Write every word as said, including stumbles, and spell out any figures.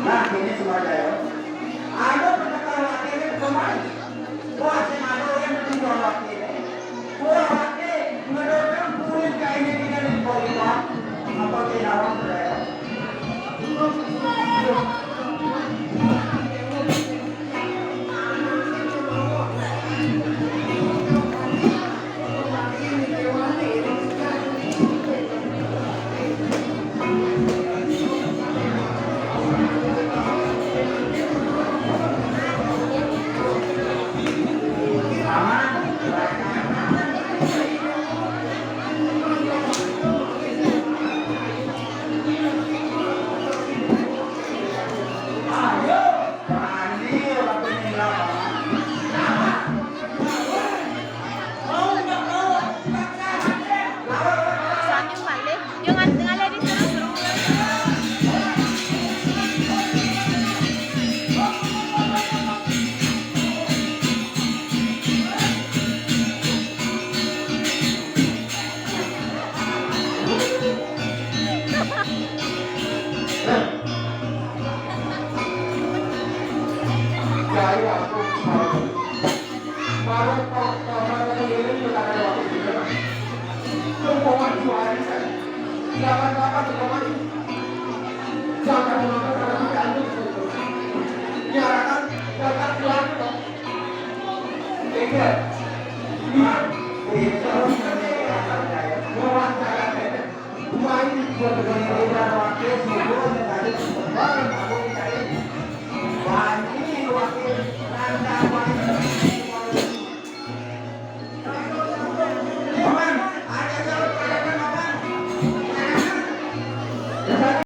Nah, ini semua ya. Ada pengetahuan ini kemarin. Wah, sing ada orang itu jual lagi ini. Wah, lagi menurunkan kulit kainnya tidak di bawah. Apa tidak orang beraya?